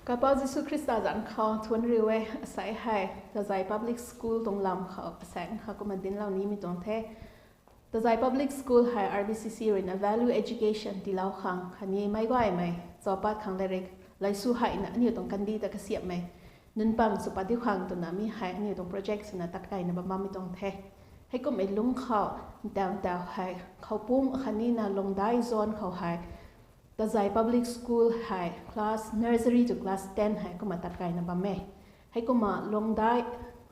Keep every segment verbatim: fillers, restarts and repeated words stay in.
Kaipouc Jisu Khrista zanc khou thuanc riu e. Asei hei Tazei Public School tuang lam khou asaekc kha kumna dinclou nimei tuang the. Tazei Public School hei R B C C ruina value education tiilou khang khatni meic gaymei chapat khang latrik laisu heina aniu tuang kandih ta kasiamhmei nunc pang sw pat diu khang twna mi hei aniu tuang project swna tatkaina bam bammei tuang the. Heikumhmei lungc khou ntaw ntaw hei Khoupum khatni na Lungdai zone khou hei Tazei Public School hei class nursery to class ten hei kumna tatkaina bam e. Heikumna Lungdai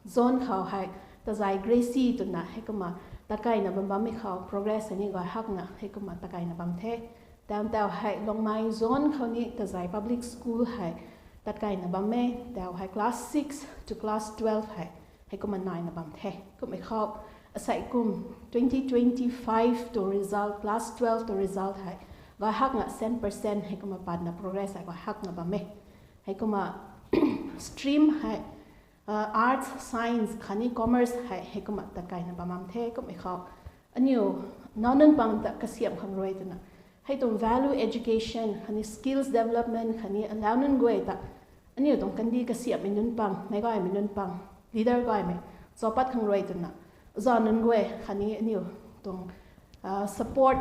zone khou hei Tazei Gracie twna heikumna tatkaina bam bammei khou progress hei ni gay hakna heikumna tatkaina bam the. Ntaw ntaw hei Lungmei zone khou ni Tazei Public School hei tatkaina bam e. Ntaw hei class six to class twelve hei heikumna naina bam the. Kumhmei khou asei kum twenty twenty-five tuang result, class twelve tuang result hei gay hakna cent percent heikumna patna progress hei gay hakna bam e. Heikumna stream hei arts, science khatni commerce hei heikumna tatkaina bam bam the. Kumhmei khou aniu nac nunc pang ta kasiamh khang rui twna hei tuang value education khatni skills development khatni alau nunc guay ta aniu tuang kandih kasiamhmei nunc pang, meic gaymei nunc pang, leader gaymei chapat khang rui twna za nunc guay khatni aniu tuang support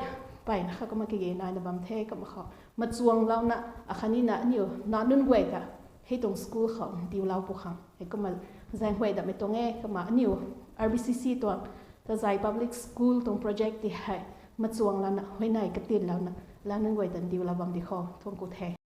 peyna kha kumna kage naina bam the. Kumhmei khou machuanglouna akhatni na aniu nac nunc guay ta hei tuang school khou ndiulou pu khang heikumna zaenghuay datmei tuang e. Kumna aniu R B C C tuang Tazei Public School tuang project ti hei machuanglouna huayney katinlouna alau nunc guay ta ndiulou bam di khou thuanc ku the.